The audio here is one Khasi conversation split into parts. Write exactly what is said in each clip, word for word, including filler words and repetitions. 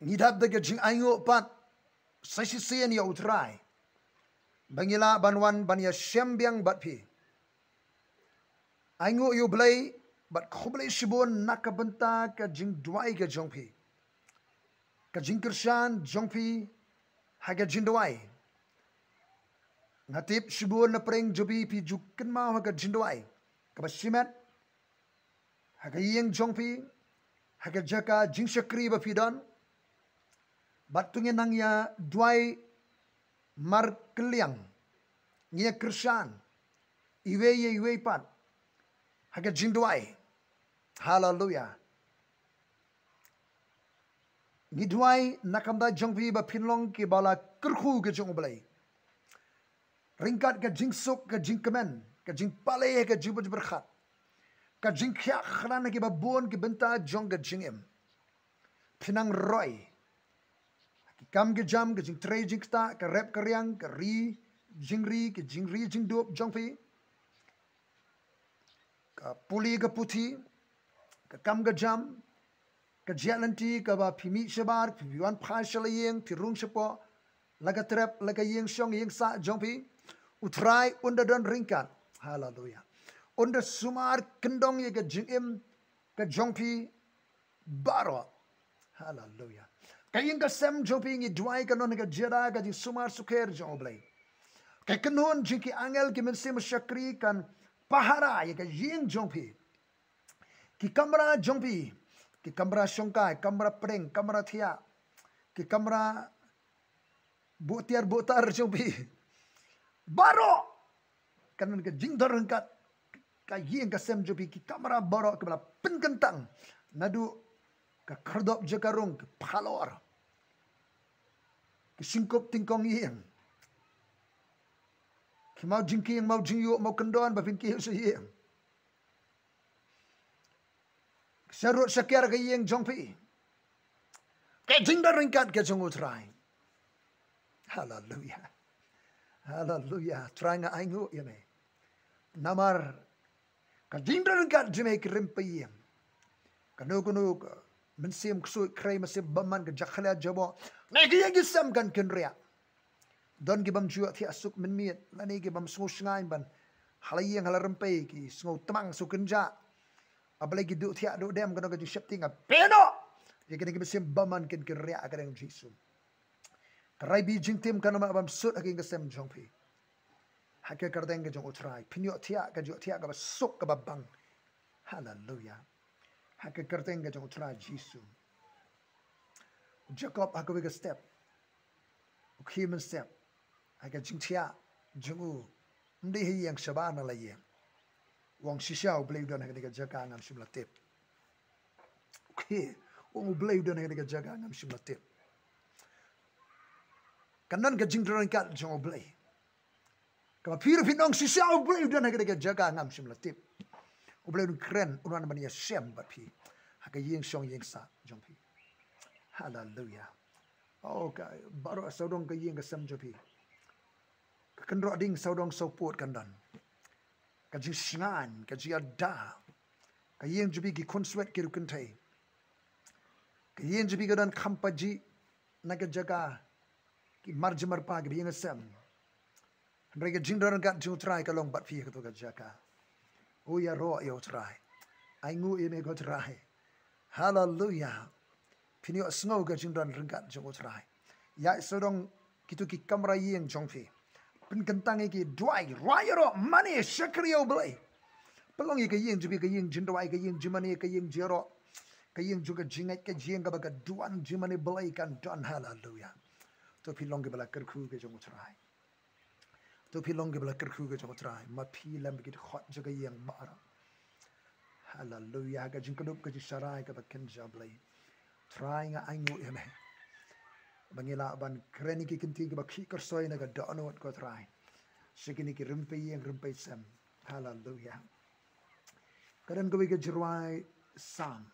Ngi dap da ka jingainguh pat sa shisien ïa U Trai, ba ngi lah ban wan ban ïashem biang bad phi. Ainguh ïa U Blei bad khublei shibun na ka bynta ka jingduwai ka jong phi, ka jingkyrshan jong phi ha ka jingduwai. Nga tip shibun na pdeng jong phi phi ju kynmaw ha ka jingduwai kaba shimet ha ka ïing jong phi, ha ka jaka jingshakri ba phi don. Bad to ngin nang ïa duwai markylliang, ngi ïa kyrshan iwei ïa iwei pat ha ka jingduwai. Haleluya. Ngi duwai na ka bynta jong phi ba phin long kiba la kyrkhu ka jong U Blei, ryngkat ka jingsuk, ka jingkmen, ka jingpalei, ka jingpyrkhat, ka jingkhiah khlaiñ ha kiba bun ki bynta jong ka jingim. Phin nang roi ha ki kam ki jam, ka jingtrei jingktah, ka rep ka riang, ka ri jingri, ka jingri jingdup jong phi, ka pule ka puthi, ka kam ka jam, ka jingïaid lynti kaba phi mih shabar, phi wan phai sha la ïing, phi rung shapoh, la ka trep, la ka ïing shong ïing sah jong phi. U Trai un da don ryngkat. Haleluya. Un da sumar kyndong ïa ka jingim ka jong phi baroh. Haleluya. Ka ïing ka sem jong phi ngi duwai kan don ka jingïada, ka jingsumar sukher jong U Blei. Ka kynhun jong ki angel, ki mynsiem shakri kan pahara ïa ka ïing jong phi. Ki kamra jong phi, ki kamra shongkai, kamra pdeng, kamra thiah, ki kamra buh tiar buh tar jong phi, baroh kan don ka jingdon ryngkat. Ka ïing ka sem jong phi, ki kamra baroh kiba la pynkyntang naduh ka khyrdop jaka rung, ki phalor, ki shingkup tyngkong ïing, ki maw jingkieng, maw jingïuh, maw kyndon ba phin kiew sha ïing, sharud shaker ka ïing jong phi. Ka jingdon ryngkat ka jong U Trai. Haleluya. Haleluya. Trai, nga ainguh ïa me. Namar ka jingdon ryngkat jong me ki rympei ïing, kano kano ka mynsiem ksuid khrei, mynsiem bymman, ka jakhlia jaboh, ne ki ïing ki sem kan kynriah. Don ki bym ju thiah suk mynmiet, lane ki bym sngew shngaiñ ban ha la ïing ha la rympei, ki sngew tmang sngew kynjah. A Blei, ki duh thiah duh dem, kano ka jingsheptieng, nga pynnoh ïa kine ki mynsiem bymman kin kynriah ha ka kyrteng Jisu. Ka rai bi jingtim kan ym lah ban sut ha ka ïing ka sem jong phi. Ha ka kyrteng ka jong U Trai, phin ïoh thiah, ka jingïoh thiah kaba suk kaba bang. Haleluya. Ha ka kyrteng ka jong U Trai Jisu. U Jakob ha kawei ka step u khie mynstep ha ka jingthiah jong u, ym dei ha ïing shabar na la ïing. U ong shisha U Blei u don ha kane ka jaka ngam shym la tip. U khie, u ong U Blei u don ha kane ka jaka ngam shym la tip. Kan don ka jingdon ryngkat jong U Blei kaba phi ruh phin ong shisha U Blei u don ha kane ka jaka ngam shym la tip. U Blei un kren, un wan ban ïashem bad phi ha ka ïing shong ïing sah jong phi. Haleluya. Oh, ka baroh sawdong ka ïing ka sem jong phi, ka kynroh ding sawdong sawpud kan don. Ka jingshngaiñ, ka jingïada, ka ïing jong phi ki khun swet ki riew kynthei. Ka ïing jong phi ka don kham pajih na ka jaka, ki marjah marpa kiba ïeng sem. Hynrei ka jingdon ryngkat jong U Trai ka long bad phi ha kato ka jaka. O ïaroh ïa U Trai. Ainguh ïa me ko Trai. Haleluya. Phin ïohsngew ka jingdon ryngkat jong U Trai. Ïa sawdong kito ki kamra ïing jong phi, pynkyntang ïa ki, duwai, rwai ïaroh, mane, shakri ïa U Blei. Pynlong ïa ka ïing jong phi ka ïing jingduwai, ka ïing jingmane, ka ïing jingïaroh, ka ïing jong ka jingngeit, ka ïing kaba ka duwan jingmane Blei kan don. Haleluya. To phi long kiba la kyrkhu ka jong U Trai. To phi long kiba la kyrkhu ka jong U Trai. Ma phi lem bad ki dkhot jong ka ïing baroh. Haleluya. Ka jingkdup ka jingsharai kaba kynja Blei. Trai, nga ainguh ïa me ba ngi lah ban kren ïa ki kyntien kiba khih kyrsoi na ka dohnud ko Trai sha kine ki rympei ïing rympei sem. Haleluya. Ka don kawei ka jingrwai Salm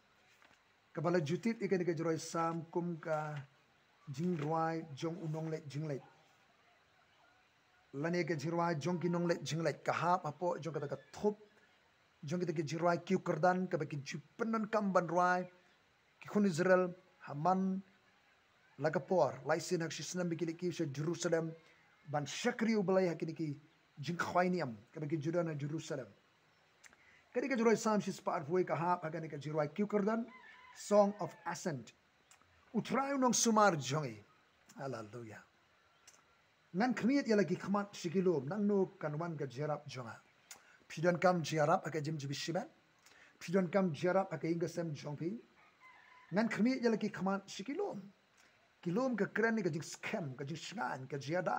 kaba la ju tip ïa kane ka jingrwai Salm kum ka jingrwai jong u nongleit jingleit, lane ka jingrwai jong ki nongleit jingleit, ka hap hapoh jong kata ka thup jong kita ki jingrwai kiew kyrdan kaba ki ju pyndonkam ban rwai ki khun Israel ha man la ka por, lai sien ha ka shi snem ba ki leit kiew sha Jerusalem ban shakri U Blei ha kine ki jingkhwai niam kaba ki ju don ha Jerusalem. Ka dei ka jingrwai Salm shispah arphew wei, ka hap ha kane ka jingrwai kiew kyrdan, Song of Ascent. U Trai u nongsumar jong ngi. Haleluya. Ngan khmied ïa la ki khmat sha ki lum, nangno kan wan ka jingïarap jong nga? Phi donkam jingïarap ha ka jingim jong phi shimet? Phi donkam jingïarap ha ka ïing ka sem jong phi? Ngan khmied ïa la ki khmat sha ki lum. Ki lum ka kren ïa ka jingskhem, ka jingshngaiñ, ka jingïada.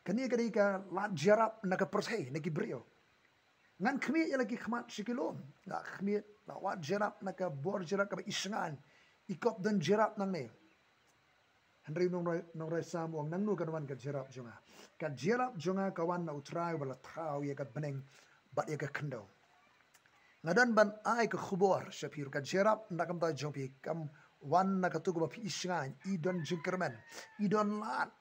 Kane ka dei ka lad jingïarap na ka pyrthei, na ki briew. Ngan khmied ïa la ki khmat sha ki lum. La khmied, la wad jingïarap na ka bor jingïarap kaba i shngaiñ, i kwah don jingïarap nangne. Hynrei u nong, nongrwai Salm u ong, nangno kan wan ka jingïarap jong nga? Ka jingïarap jong nga ka wan na U Trai uba la thaw ïa ka bneng bad ïa ka khyndew. Nga don ban ai ka khubor sha phi ruh, ka jingïarap na ka bynta jong phi kam wan na kato kaba phi i shngaiñ, i don jingkyrmen, i don lad.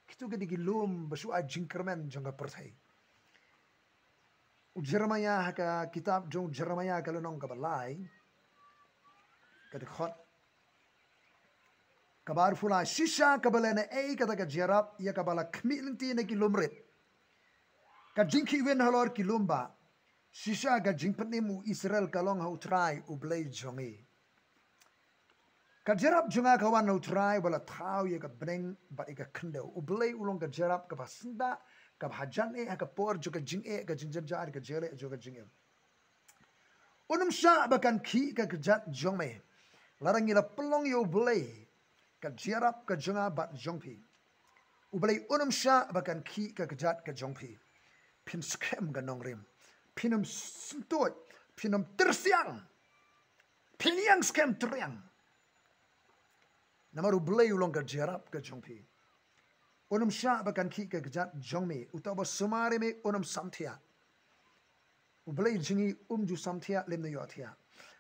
Kito ki dei ki lum ba shu ai jingkyrmen jong ka pyrthei. U Jeremiah ha ka kitab jong u Jeremiah ka lynnong kaba lai, ka dkhot kaba arphew lai, shisha ka balei naei kata ka jingïarap ïa kaba la khmih lynti na ki lum rit, ka jingkhih win halor ki lum bah? Shisha ka jingpynim u Israel ka long ha U Trai U Blei jong ngi. Ka jingïarap jong nga ka wan na U Trai uba la thaw ïa ka bneng bad ïa ka khyndew. U Blei u long ka jingïarap kaba syndah, kaba hajan eh ha ka por jong ka jingeh, ka jingjynjar, ka jingleh jong ka jingim. Un ym shah ba kan khih ka kjat jong me. Lada ngi la pynlong ïa U Blei, ka jingïarap ka jong nga bad jong phi, U Blei un ym shah ba kan khih ka kjat ka jong phi. Phin skhem ka nongrim. Phin ym syntuid, phin ym tyrsiang. Phin ïeng skhem tyrsiang. Namar U Blei u long ka jingïarap ka jong phi. Un ym shah ba kan khih ka kjat jong me. Uta uba sumar ïa me un ym samthiah. U Blei jong ngi um ju samthiah lymne ïohthiah.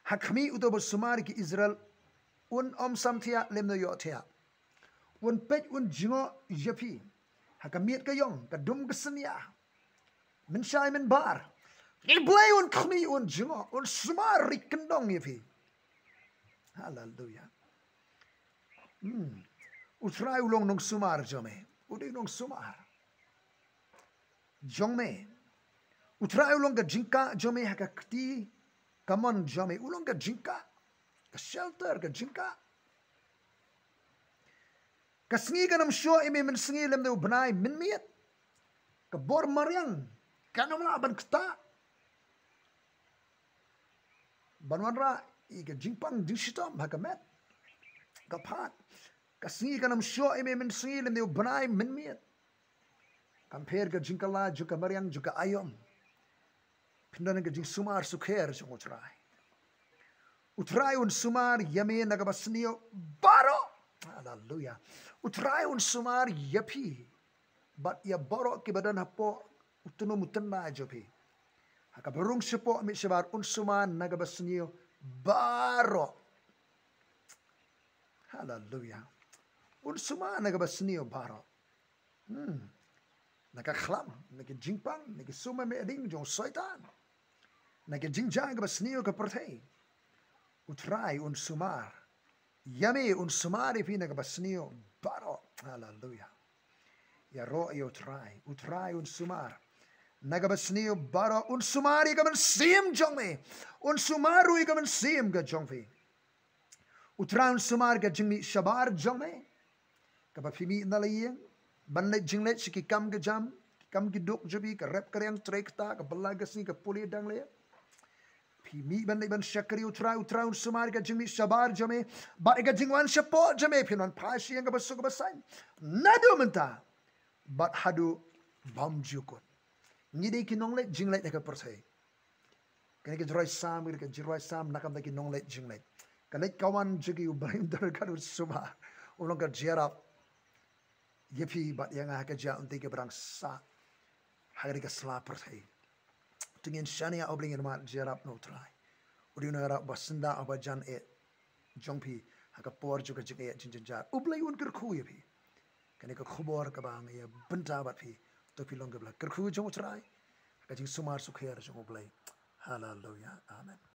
Ha khmih, uta uba sumar ïa ki Israel un ym samthiah lymne ïohthiah. Un peit, un jngoh ïa phi ha ka miet ka ïong, ka dum ka synñia, mynshai mynbar. U Blei un khmih, un jngoh, un sumar ri kyndong ïa phi. Haleluya. Hmm. U Trai u long nongsumar jong me. U dei nongsumar jong me. U Trai u long ka jingkah jong me ha ka kti kamon jong me. U long ka jingkah, ka shelter, ka jingkah. Ka sngi kan ym shoh ïa me mynsngi lymne u bnai mynmiet. Ka bor mariang kan ym lah ban ktah ban wanrah ïa ka jingpang jingshitom ha ka met ka phad. Ka sngi kan ym shoh ïa me mynsngi lymne u bnai mynmiet. Kam pher ka jingkylla jong ka mariang jong ka aïom. Phin don ka jingsumar sukher jong U Trai. U Trai un sumar ïa me na kaba sniew baroh. Haleluya. U Trai un sumar ïa phi bad ïa baroh kiba don hapoh u tnum u tyndai jong phi. Ha kaba rung shapoh mih shabar, un sumar na kaba sniew baroh. Haleluya. Un sumar na kaba sniew baroh. Hmm. Na ka khlam, na ki jingpang, na ki sumar mihding jong u Soitan, na ki jingjia kaba sniew ka pyrthei, U Trai un sumar ïa me, un sumar ïa phi na kaba sniew baroh. Haleluya. Ïaroh ïa U Trai. U Trai un sumar na kaba sniew baroh. Un sumar ïa ka mynsiem jong me. Un sumar ruh ïa ka mynsiem ka jong phi. U Trai un sumar ka jingmih shabar jong me, kaba phi mih na la ïing ban leit jingleit sha ki kam ka jam, ki kam ki duk jong phi, ka rep ka riang, trei kata, ka bylla ka sngi, ka pule dang leh. Phi mih ban leit ban shakri U Trai. U Trai un sumar ka jingmih shabar jong me bad ka jingwan shapoh jong me. Phin wan phai sha ïing kaba suk kaba saiñ naduh mynta bad haduh bymjukut. Ngi dei ki nongleit jingleit ha ka pyrthei. Kane ka jingrwai Salm, kane ka jingrwai Salm na ka bynta ki nongleit jingleit. Ka leit ka wan jong ki, U Blei u don ryngkat, u sumar, u long ka jingïarap ïa phi bad ïa nga ha ka jingïaid lynti kaba dang sah ha kane ka sla pyrthei. To ngin shaniah, U Blei, ngin mad jingïarap na U Trai. U dei u nongïarap ba syndah, ba jan eh jong phi ha ka por jong ka jingeh jingjynjar. U Blei un kyrkhu ïa phi. Kane ka khubor kaba nga ïa bynta bad phi. To phi long kiba la kyrkhu jong U Trai ha ka jingsumar sukher jong U Blei. Haleluya. Amen.